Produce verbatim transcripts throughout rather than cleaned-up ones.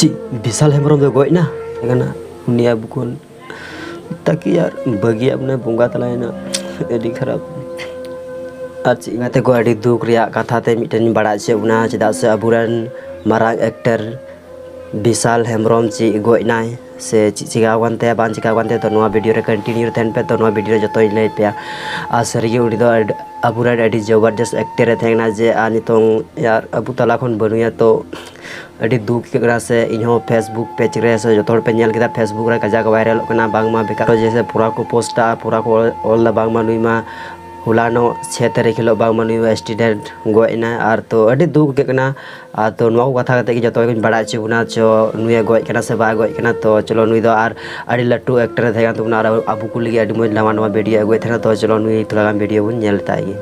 ᱪᱮᱫ ᱵᱤᱥᱟᱞ ᱦᱮᱢᱵᱨᱚᱢ ᱫᱚ ᱜᱚᱡ ᱮᱱᱟ? ᱮᱱᱟ ᱩᱱᱤ ᱟᱵᱚ ᱠᱷᱚᱱ ᱛᱟᱠᱤ ᱟᱨ ᱵᱟᱹᱜᱤᱭᱟᱜ ᱵᱚᱱᱟᱭ, ᱵᱚᱸᱜᱟ ᱛᱟᱞᱟᱭᱮᱱᱟ᱾ ᱟᱹᱰᱤ ᱠᱷᱟᱨᱟᱯ᱾ ᱟᱨ ᱪᱮᱫ ᱜᱟᱛᱮ ᱠᱚ, ᱟᱹᱰᱤ ᱫᱩᱠ ᱨᱮᱭᱟᱜ ᱠᱟᱛᱷᱟ ᱛᱮ ᱢᱤᱫᱴᱮᱱ ᱤᱧ ᱵᱟᱲᱟᱭ ᱦᱚᱪᱚᱭᱮᱫ ᱵᱚᱱᱟ, ᱪᱮᱫᱟᱜ ᱥᱮ ᱟᱵᱚᱨᱮᱱ ᱢᱟᱨᱟᱝ ᱮᱠᱴᱟᱨ ᱵᱤᱥᱟᱞ ᱦᱮᱢᱵᱨᱚᱢ ᱪᱮᱫ ᱜᱚᱡ ᱮᱱᱟᱭ ᱥᱮ ᱪᱮᱫ ᱪᱤᱠᱟᱹ ᱟᱠᱟᱱ ᱛᱟᱭᱟ, ᱵᱟᱝ ᱪᱤᱠᱟᱹ ᱟᱠᱟᱱ ᱛᱟᱭᱟ, ᱛᱚ ᱱᱚᱣᱟ ᱵᱷᱤᱰᱤᱭᱳ ᱨᱮ ᱠᱚᱱᱴᱤᱱᱤᱭᱩ ᱨᱮ ᱛᱟᱦᱮᱱ ᱯᱮ, ᱛᱚ ᱱᱚᱣᱟ ᱵᱷᱤᱰᱤᱭᱳ ᱨᱮ ᱡᱚᱛᱚᱧ ᱞᱟᱹᱭ ᱯᱮᱭᱟ᱾ ᱟᱨ ᱥᱟᱹᱨᱤᱜᱮ ᱩᱱᱤ ᱫᱚ ᱟᱹᱰ-, ᱟᱵᱚᱨᱮᱱ ᱟᱹᱰᱤ ᱡᱚᱵᱚᱨᱫᱚᱥ ᱮᱠᱴᱟᱨ ᱮ ᱛᱟᱦᱮᱸ ᱠᱟᱱᱟ, ᱡᱮ ᱟᱨ ᱱᱤᱛᱚᱝ ᱟᱨ ᱟᱵᱚ ᱛᱟᱞᱟ ᱠᱷᱚᱱ ᱵᱟᱹᱱᱩᱭᱟ, ᱛᱚ ᱟᱹᱰᱤ ᱫᱩᱠ ᱟᱹᱭᱠᱟᱹᱜ ᱠᱟᱱᱟ᱾ ᱥᱮ ᱤᱧᱦᱚᱸ Facebook ᱯᱮᱡᱽ ᱨᱮ ᱥᱮ ᱡᱚᱛᱚ ᱦᱚᱲ ᱯᱮ ᱧᱮᱞ ᱠᱮᱫᱟ, Facebook ᱨᱮ ᱠᱟᱡᱟᱠ ᱵᱷᱟᱭᱨᱟᱞᱚᱜ ᱠᱟᱱᱟ, ᱵᱟᱝᱢᱟ ᱵᱮᱠᱟᱨ ᱡᱮᱥᱮ ᱯᱩᱨᱟ ᱠᱚ ᱯᱳᱥᱴᱟ, ᱯᱩᱨᱟ ᱠᱚ ᱚᱞ ᱮᱫᱟ, ᱵᱟᱝᱢᱟ ᱱᱩᱭ ᱢᱟ ᱦᱚᱞᱟᱱᱚᱜ ᱪᱷᱮ ᱛᱟᱹᱨᱤᱠᱷ ᱦᱤᱞᱳᱜ ᱵᱟᱝᱢᱟ ᱱᱩᱭ ᱮᱠᱥᱤᱰᱮᱱᱴ ᱜᱚᱡ ᱮᱱᱟ᱾ ᱟᱨ ᱛᱚ ᱟᱹᱰᱤ ᱫᱩᱠ ᱟᱹᱭᱠᱟᱹᱜ ᱠᱟᱱᱟ᱾ ᱟᱨ ᱛᱚ ᱱᱚᱣᱟ ᱠᱚ ᱠᱟᱛᱷᱟ ᱠᱟᱛᱮ ᱜᱮ ᱡᱚᱛᱚ ᱜᱮᱵᱚᱱ ᱵᱟᱲᱟᱭ ᱦᱚᱪᱚ ᱵᱚᱱᱟ, ᱪᱚ ᱱᱩᱭᱮ ᱜᱚᱡ ᱠᱟᱱᱟ ᱥᱮ ᱵᱟᱭ ᱜᱚᱡ ᱠᱟᱱᱟ᱾ ᱛᱚ ᱪᱚᱞᱚ, ᱱᱩᱭ ᱫᱚ ᱟᱨ ᱟᱹᱰᱤ ᱞᱟᱹᱴᱩ ᱮᱠᱴᱟᱨ ᱮ ᱛᱟᱦᱮᱸ ᱠᱟᱱ ᱛᱟᱵᱚᱱᱟ, ᱟᱨ ᱟᱵᱚ ᱠᱚ ᱞᱟᱹᱜᱤᱫ ᱟᱹᱰᱤ ᱢᱚᱡᱽ ᱱᱟᱣᱟ ᱱᱟᱣᱟ ᱵᱷᱤᱰᱤᱭᱳ ᱟᱹᱜᱩᱭᱮᱫ ᱛᱟᱦᱮᱱᱟ᱾ ᱛᱚ ᱪᱚᱞᱚ, ᱱᱩᱭ ᱛᱷᱚᱲᱟ ᱜᱟᱱ ᱵᱷᱤᱰᱤᱭᱳ ᱵᱚᱱ ᱧᱮᱞ ᱛᱟᱭ ᱜᱮ᱾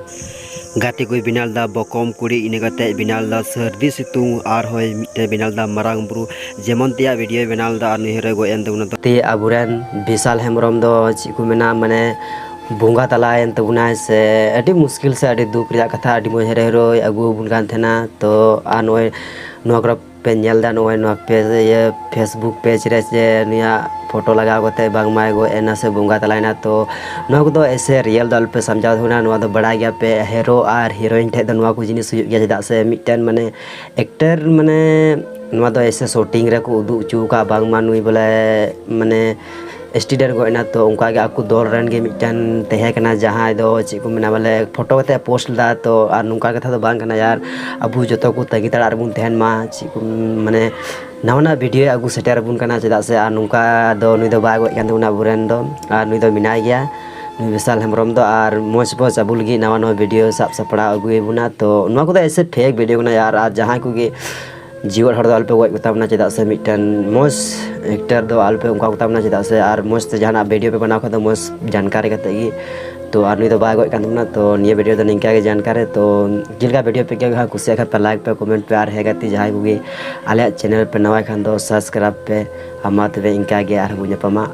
ᱜᱟᱛᱮ ᱠᱚᱭ ᱵᱮᱱᱟᱣ ᱞᱮᱫᱟ ᱵᱚᱠᱚᱢ ᱠᱩᱲᱤ, ᱤᱱᱟᱹ ᱠᱟᱛᱮ ᱵᱮᱱᱟᱣ ᱞᱮᱫᱟ ᱥᱟᱹᱨᱫᱤ ᱥᱤᱛᱩᱝ, ᱟᱨᱦᱚᱸᱭ ᱢᱤᱫᱴᱮᱱ ᱵᱮᱱᱟᱣ ᱞᱮᱫᱟ ᱢᱟᱨᱟᱝ ᱵᱩᱨᱩ, ᱡᱮᱢᱚᱱ ᱛᱮᱭᱟᱜ ᱵᱷᱤᱰᱤᱭᱳᱭ ᱵᱮᱱᱟᱣ ᱞᱮᱫᱟ, ᱟᱨ ᱱᱩᱭ ᱦᱚᱸ ᱨᱮ ᱜᱚᱡ ᱮᱱ ᱛᱟᱵᱚᱱᱟ᱾ ᱛᱮ ᱟᱵᱚᱨᱮᱱ ᱵᱤᱥᱟᱞ ᱦᱮᱢᱵᱨᱚᱢ ᱫᱚ ᱪᱮᱫ ᱠᱚ ᱢᱮᱱᱟ, ᱢᱟᱱᱮ ᱵᱚᱸᱜᱟ ᱛᱟᱞᱟᱭᱮᱱ ᱛᱟᱵᱚᱱᱟᱭ, ᱥᱮ ᱟᱹᱰᱤ ᱢᱩᱥᱠᱤᱞ ᱥᱮ ᱟᱹᱰᱤ ᱫᱩᱠ ᱨᱮᱭᱟᱜ ᱠᱟᱛᱷᱟ, ᱟᱹᱰᱤ ᱢᱚᱡᱽ ᱦᱮᱨᱳ ᱦᱮᱨᱳᱭ ᱟᱹᱜᱩ ᱟᱵᱚᱱ ᱠᱟᱱ ᱛᱟᱦᱮᱱᱟ᱾ ᱛᱚ ᱟᱨ ᱱᱚᱜᱼᱚᱭ ᱱᱚᱣᱟ ᱠᱚᱨᱮ ᱯᱮ ᱧᱮᱞ ᱮᱫᱟ, ᱱᱚᱜᱼᱚᱭ ᱱᱚᱣᱟ ᱯᱮᱡᱽ, ᱤᱭᱟᱹ, Facebook ᱯᱮᱡᱽ ᱨᱮ ᱡᱮ ᱱᱩᱭᱟᱜ ᱯᱷᱳᱴᱳ ᱞᱟᱜᱟᱣ ᱠᱟᱛᱮ ᱵᱟᱝᱢᱟᱭ ᱜᱚᱡ ᱮᱱᱟ ᱥᱮ ᱵᱚᱸᱜᱟ ᱛᱟᱞᱟᱭᱮᱱᱟ, ᱛᱚ ᱱᱚᱣᱟ ᱠᱚᱫᱚ ᱮᱥᱮ ᱨᱤᱭᱮᱞ ᱫᱚ ᱟᱞᱚᱯᱮ ᱥᱟᱢᱡᱷᱟᱣ ᱛᱟᱵᱚᱱᱟ᱾ ᱱᱚᱣᱟ ᱫᱚ ᱵᱟᱲᱟᱭ ᱜᱮᱭᱟᱯᱮ, ᱦᱮᱨᱳ ᱟᱨ ᱦᱤᱨᱳᱭᱤᱱ ᱴᱷᱮᱡ ᱫᱚ ᱱᱚᱣᱟ ᱠᱚ ᱡᱤᱱᱤᱥ ᱦᱩᱭᱩᱜ ᱜᱮᱭᱟ, ᱪᱮᱫᱟᱜ ᱥᱮ ᱢᱤᱫᱴᱮᱱ ᱢᱟᱱᱮ ᱮᱠᱴᱟᱨ ᱢᱟᱱᱮ ᱱᱚᱣᱟ ᱫᱚ ᱮᱥᱮ ᱥᱩᱴᱤᱝ ᱨᱮᱠᱚ ᱩᱫᱩᱜ ᱦᱚᱪᱚ ᱟᱠᱟᱫ, ᱵᱟᱝᱢᱟ ᱱᱩᱭ ᱵᱚᱞᱮ ᱢᱟᱱᱮ ᱮᱠᱥᱤᱰᱮᱱᱴ ᱜᱚᱡ ᱮᱱᱟ᱾ ᱛᱚ ᱚᱱᱠᱟ ᱜᱮ ᱟᱠᱚ ᱫᱚᱞ ᱨᱮᱱ ᱜᱮ ᱢᱤᱫᱴᱮᱱ ᱛᱟᱦᱮᱸ ᱠᱟᱱᱟ, ᱡᱟᱦᱟᱸᱭ ᱫᱚ ᱪᱮᱫ ᱠᱚ ᱢᱮᱱᱟ, ᱵᱚᱞᱮ ᱯᱷᱳᱴᱳ ᱠᱟᱛᱮ ᱯᱳᱥᱴ ᱞᱮᱫᱟ᱾ ᱛᱚ ᱟᱨ ᱱᱚᱝᱠᱟ ᱠᱟᱛᱷᱟ ᱫᱚ ᱵᱟᱝ ᱠᱟᱱᱟ ᱭᱟᱨ, ᱟᱵᱚ ᱡᱚᱛᱚ ᱠᱚ ᱛᱟᱺᱜᱤ ᱛᱟᱲᱟᱜ ᱨᱮᱵᱚᱱ ᱛᱟᱦᱮᱱ ᱢᱟ, ᱪᱮᱫ ᱠᱚ ᱢᱟᱱᱮ ᱱᱟᱣᱟ ᱱᱟᱣᱟ ᱵᱷᱤᱰᱤᱭᱳ ᱟᱹᱜᱩ ᱥᱮᱴᱮᱨ ᱟᱵᱚᱱ ᱠᱟᱱᱟ, ᱪᱮᱫᱟᱜ ᱥᱮ ᱟᱨ ᱱᱚᱝᱠᱟ ᱫᱚ ᱱᱩᱭ ᱫᱚ ᱵᱟᱭ ᱜᱚᱡ ᱠᱟᱱ ᱛᱟᱵᱚᱱᱟ ᱟᱵᱚᱨᱮᱱ ᱫᱚ, ᱟᱨ ᱱᱩᱭ ᱫᱚ ᱢᱮᱱᱟᱭ ᱜᱮᱭᱟ, ᱱᱩᱭ ᱵᱤᱥᱟᱞ ᱦᱮᱢᱵᱨᱚᱢ ᱫᱚ᱾ ᱟᱨ ᱢᱚᱡᱽ ᱢᱚᱡᱽ ᱟᱵᱚ ᱞᱟᱹᱜᱤᱫ ᱱᱟᱣᱟ ᱱᱟᱣᱟ ᱵᱷᱤᱰᱤᱭᱳ ᱥᱟᱵ ᱥᱟᱯᱲᱟᱣ ᱟᱹᱜᱩᱭ ᱟᱵᱚᱱᱟ᱾ ᱛᱚ ᱱᱚᱣᱟ ᱠᱚᱫᱚ ᱮᱥᱮ ᱯᱷᱮᱠ ᱵᱷᱤᱰᱤᱭᱳ ᱠᱟᱱᱟ ᱭᱟᱨ, ᱟᱨ ᱡᱟᱦᱟᱸᱭ ᱠᱚᱜᱮ ᱡᱤᱣᱮᱫ ᱦᱚᱲ ᱫᱚ ᱟᱞᱚᱯᱮ ᱜᱚᱡ ᱠᱚᱛᱟ ᱵᱚᱱᱟ, ᱪᱮᱫᱟᱜ ᱥᱮ ᱢᱤᱫᱴᱮᱱ ᱢᱚᱡᱽ ᱮᱠᱴᱟᱨ ᱫᱚ ᱟᱞᱚᱯᱮ ᱚᱱᱠᱟ ᱠᱚᱛᱟ ᱵᱚᱱᱟ, ᱪᱮᱫᱟᱜ ᱥᱮ ᱟᱨ ᱢᱚᱡᱽ ᱛᱮ ᱡᱟᱦᱟᱱᱟᱜ ᱵᱷᱤᱰᱤᱭᱳ ᱯᱮ ᱵᱮᱱᱟᱣ ᱠᱷᱟᱱ ᱫᱚ ᱢᱚᱡᱽ ᱡᱟᱱᱠᱟᱨᱤ ᱠᱟᱛᱮ ᱜᱮ᱾ ᱛᱚ ᱟᱨ ᱱᱩᱭ ᱫᱚ ᱵᱟᱭ ᱜᱚᱡ ᱠᱟᱱ ᱛᱟᱵᱚᱱᱟ᱾ ᱛᱚ ᱱᱤᱭᱟᱹ ᱵᱷᱤᱰᱤᱭᱳ ᱫᱚ ᱱᱤᱝᱠᱟ ᱜᱮ ᱡᱟᱱᱠᱟᱨᱤ᱾ ᱛᱚ ᱪᱮᱫ ᱞᱮᱠᱟ ᱵᱷᱤᱰᱤᱭᱳ ᱯᱮ ᱟᱹᱭᱠᱟᱹᱣ ᱠᱷᱟᱱ, ᱠᱩᱥᱤᱭᱟᱜ ᱠᱷᱟᱱ ᱯᱮ ᱞᱟᱭᱤᱠ ᱯᱮ, ᱠᱚᱢᱮᱱᱴ ᱯᱮ, ᱟᱨ ᱦᱮᱸ ᱜᱟᱛᱮ ᱡᱟᱦᱟᱸᱭ ᱠᱚᱜᱮ ᱟᱞᱮᱭᱟᱜ ᱪᱮᱱᱮᱞ ᱯᱮ ᱱᱟᱣᱟ ᱠᱷᱟᱱ ᱫᱚ ᱥᱟᱵᱥᱠᱨᱟᱭᱤᱵᱽ ᱯᱮ᱾ ᱟᱨ ᱢᱟ ᱛᱚᱵᱮ ᱤᱱᱠᱟ ᱜᱮ, ᱟᱨᱦᱚᱸ ᱵᱚᱱ ᱧᱟᱯᱟᱢᱟ